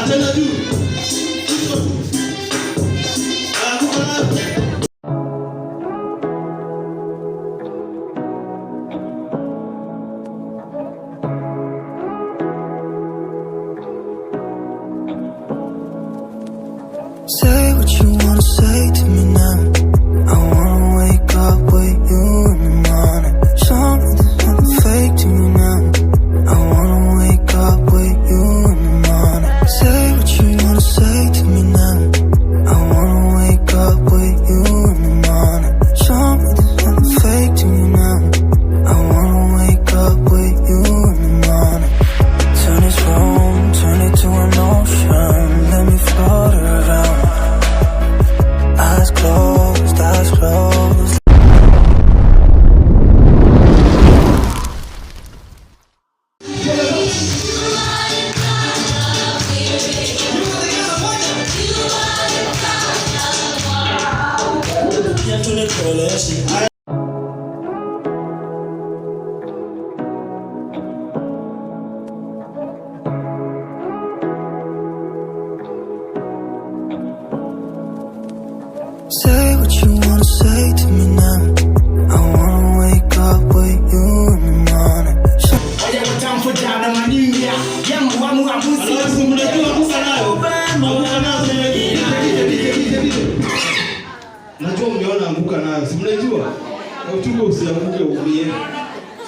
Tena juu. Kichwa tu. Anguka nayo. Say what you wanna say to me now. I wanna wake up with you in the morning. Something nothing fake to me now. I wanna wake up with you in the morning. Say what you wanna say to me now. I wanna wake up with you in the morning. Something nothing fake to me now. I wanna wake up with you in the morning. Turn this room, turn it to an ocean. Let me float around. Eyes closed, eyes closed. Say what you wanna say to me now. I wanna wake up with you in the morning. Alafu mnajua anguka nayo. Anguka nayo DJ, DJ, DJ, DJ. Najua mmeona anguka nayo. Si mnajua? Uchunge usianguke uumie.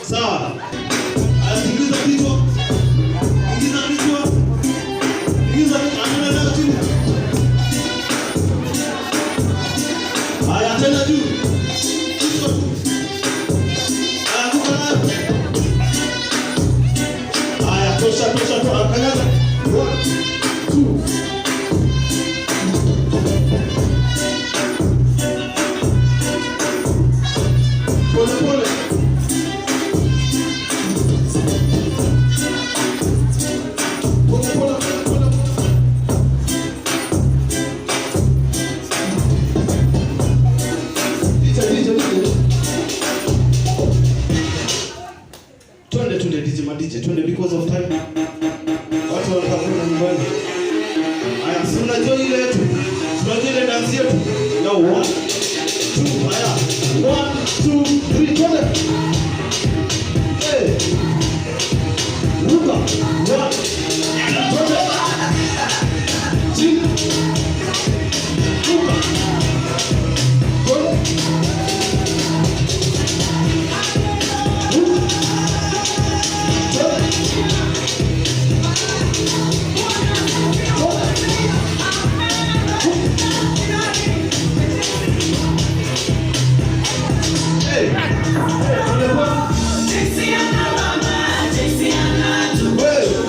Sawa. Ingiza kichwa. Ingiza kichwa. Ingiza kichwa. Anaenda nayo chini. Haya, tena juu. Kichwa tu. Anguka nayo. Haya, tosha, tosha, tosha. Kanyaga. One, two. Pole pole. Pole pole pole pole. DJ, DJ, DJ. Twende, twende DJ, ma DJ, twende because of time. Watu wanataka kwenda nyumbani. Haya, si unajua ile yetu? Si unajua ile dance yetu? Ya one, two, haya. One, two, three, twende. Hey. Ruka. One. Twende. Chini. Ruka. Twende. Ruka. Twende. Twende. Hey. Hey, pole pole. Hey.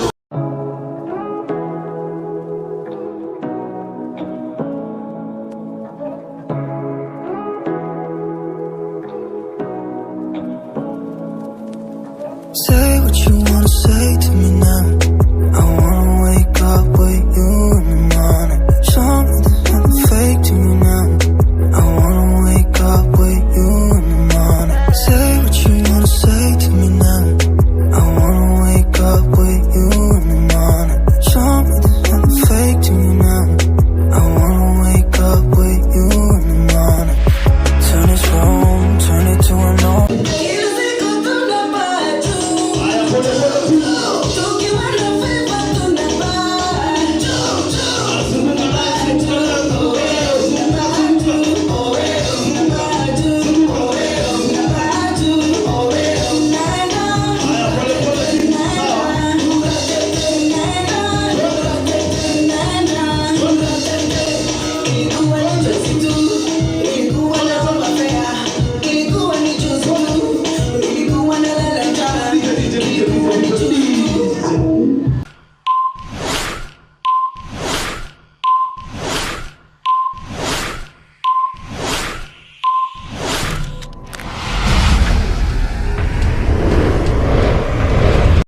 Say what you wanna say to me.